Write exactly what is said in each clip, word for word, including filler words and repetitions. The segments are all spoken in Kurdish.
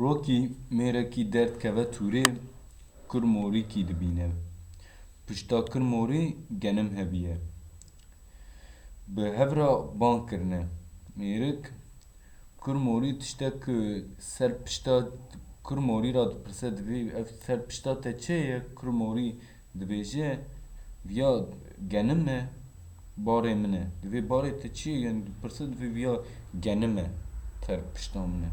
Rokî mêrekî derdikeve tûrê, kurmorîkî dibîne. Pişta kurmorî genim hebiye. Bi hev re bang kirine. Mêrik kurmorî tiştek ser pişta kurmorî re dipirse, divê ev ser pişta te çi ye? Kurmorî dibêje, viya genim e, barê min e. Divê barê te çi ye? Yanî dipirse, divê viya genim e, ser pişta min e.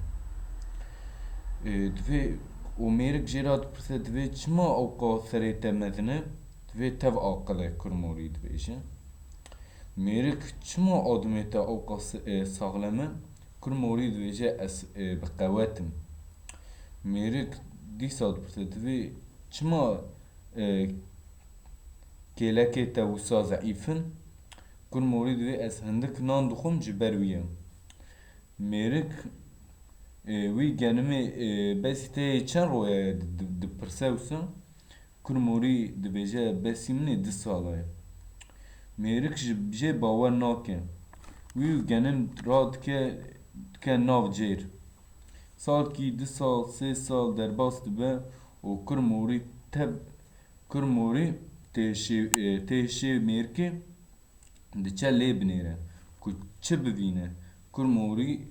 E, divê û mêrik jê re dipirse, divê çima ewqa serê te mezin e? Divê tev aqil e, kurmorî dibêje. Mêrik çima adimê te ewqa s-, e, saxlem e? Kurmorî dibêje, ez, e, bi qewet im. Mêrik dîsa dipirse, divê çima, e, kêlekê te wisa zeîf in? Kurmorî divê, ez hindik nan dixwim, ji ber wî ye. Mêrik, e, wî genimê, e, besî te yê çend roye di-, di-, dipirse wisa. Kurmorî dibêje, besî min ê du sala ye. Mêrik ji jê bawer nake. Wî û genim radike, dike nav cêr. Salkî, du sal, sê sal derbas dibe û kurmorî tev, kurmorî tê şê-, e, tê şê mêrkê diçe lê binêre ku çi bivîne. Kurmorî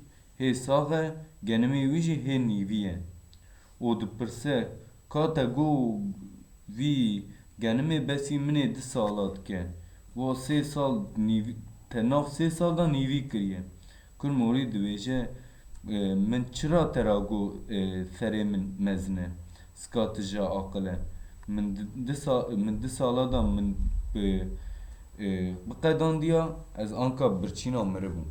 hê sax e, genimê wî jî hê nîvî ye. Û dipirse, ka te got vî genimê besî min ê du sala dike. Wa sê sal nîvî, te nav sê sal de nîvî kiriye. Kurmorî dibêje, e, min çira te ra got, e, serê min mezin e? Sika tu ji aqil e. Min di, di sa-, min du sala de min bi, e, biqedandiya, ez anka birçîna miribûm.